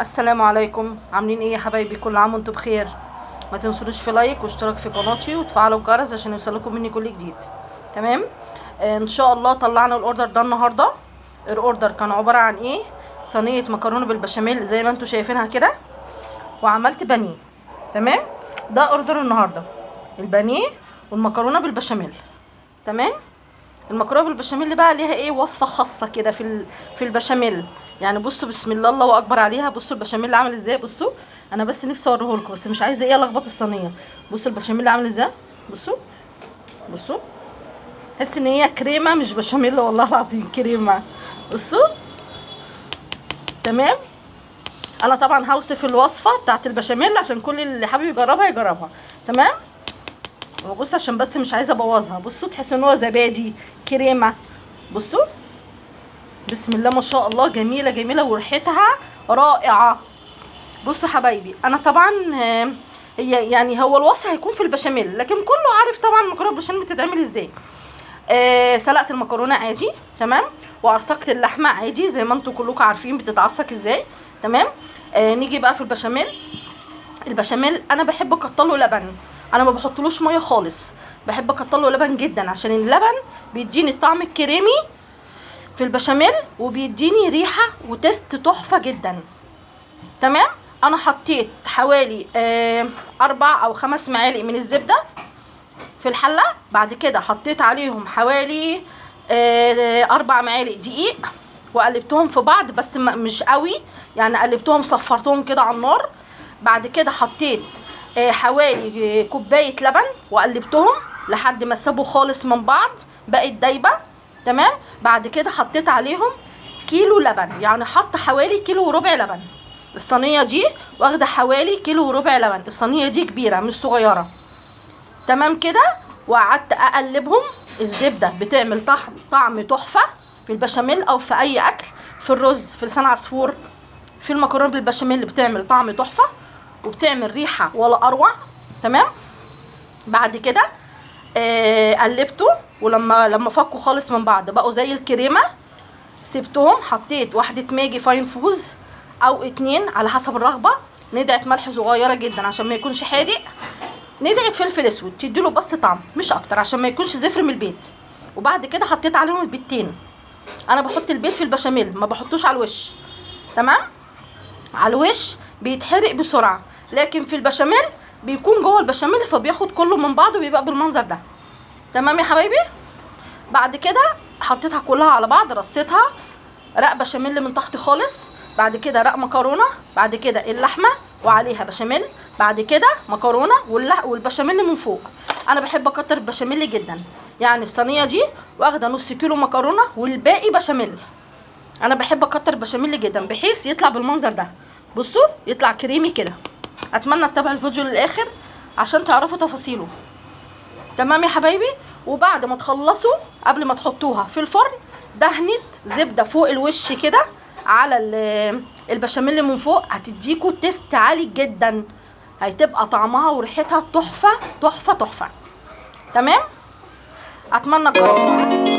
السلام عليكم. عاملين ايه يا حبايبي؟ كل عام وانتم بخير. ما تنسونيش في like واشتراك في قناتي وتفعلوا الجرس عشان يوصلكم مني كل جديد. تمام. ان شاء الله طلعنا ال order ده النهارده. ال order كان عبارة عن ايه؟ صينية مكرونه بالبشاميل زي ما انتم شايفينها كده، وعملت بانيه. تمام، ده order النهارده، البانيه والمكرونه بالبشاميل. تمام. المكرونه بالبشاميل بقى ليها ايه؟ وصفه خاصة كده في البشاميل. يعني بصوا، بسم الله الله اكبر عليها. بصوا البشاميل عامل ازاي. بصوا، انا بس نفسي اوريه لكم، بس مش عايزه ايه الخبط الصينية. بصوا البشاميل عامل ازاي. بصوا بصوا، تحس ان هي كريمة مش بشاميل، والله العظيم كريمة. بصوا. تمام. انا طبعا هوصف الوصفة بتاعت البشاميل عشان كل اللي حابب يجربها يجربها. تمام. وبص، عشان بس مش عايزه ابوظها. بصوا، تحس ان هو زبادي كريمة. بصوا، بسم الله ما شاء الله، جميلة جميلة وريحتها رائعة. بصوا حبايبي، انا طبعا هي يعني هو الوصف هيكون في البشاميل، لكن كله عارف طبعا المكرونه بالبشاميل بتتعمل ازاي. سلقت المكرونه عادي، تمام، وعصقت اللحمة عادي زي ما انتم كلكم عارفين بتتعصق ازاي. تمام. نيجي بقى في البشاميل. البشاميل انا بحب اكتر لبن، انا ما بحطلوش مية خالص، بحب اكتر لبن جدا عشان اللبن بيديني الطعم الكريمي في البشاميل وبيديني ريحه و taste تحفة جدا. تمام. انا حطيت حوالي 4 او 5 معالق من الزبدة في الحلة. بعد كده حطيت عليهم حوالي 4 معالق دقيق وقلبتهم في بعض، بس مش قوي يعني، قلبتهم صفرتهم كده على النار. بعد كده حطيت حوالي كوباية لبن وقلبتهم لحد ما سابوا خالص من بعض، بقت دايبه. تمام. بعد كده حطيت عليهم كيلو لبن، يعني حط حوالي 1.25 كيلو لبن. الصينية دي واخده حوالي 1.25 كيلو لبن، الصينية دي كبيرة مش صغيرة. تمام كده. وقعدت اقلبهم. الزبدة بتعمل طعم تحفة في البشاميل او في اي اكل، في الرز، في لسان عصفور، في المكرونه بالبشاميل بتعمل طعم تحفة وبتعمل ريحه ولا اروع. تمام. بعد كده قلبته، ولما فكوا خالص من بعض بقوا زي الكريمة، سبتهم. حطيت واحدة ماجي فاين فوز او 2 على حسب الرغبة، ندعه ملح صغيرة جدا عشان ما يكونش حادق، ندعه فلفل اسود تديله بس طعم مش اكتر عشان ما يكونش زفر من البيت. وبعد كده حطيت عليهم البيضتين. انا بحط البيض في البشاميل، ما بحطوش على الوش. تمام. على الوش بيتحرق بسرعة، لكن في البشاميل بيكون جوه البشاميل فبياخد كله من بعضه وبيبقى بالمنظر ده. تمام يا حبايبي. بعد كده حطيتها كلها على بعض، رصيتها رق بشاميل من تحت خالص، بعد كده رق مكرونه، بعد كده اللحمة وعليها بشاميل، بعد كده مكرونه والبشاميل من فوق. انا بحب اكتر البشاميل جدا، يعني الصينية دي واخده نص كيلو مكرونه والباقي بشاميل. انا بحب اكتر البشاميل جدا بحيث يطلع بالمنظر ده. بصوا يطلع كريمي كده. اتمنى تتابعوا الفيديو للاخر عشان تعرفوا تفاصيله. تمام يا حبايبي. وبعد ما تخلصوا قبل ما تحطوها في الفرن، دهنة زبدة فوق الوش كده على البشاميل من فوق، هتديكوا taste عالي جدا، هتبقى طعمها وريحتها تحفة تحفة تحفة. تمام. اتمنى تجربوها.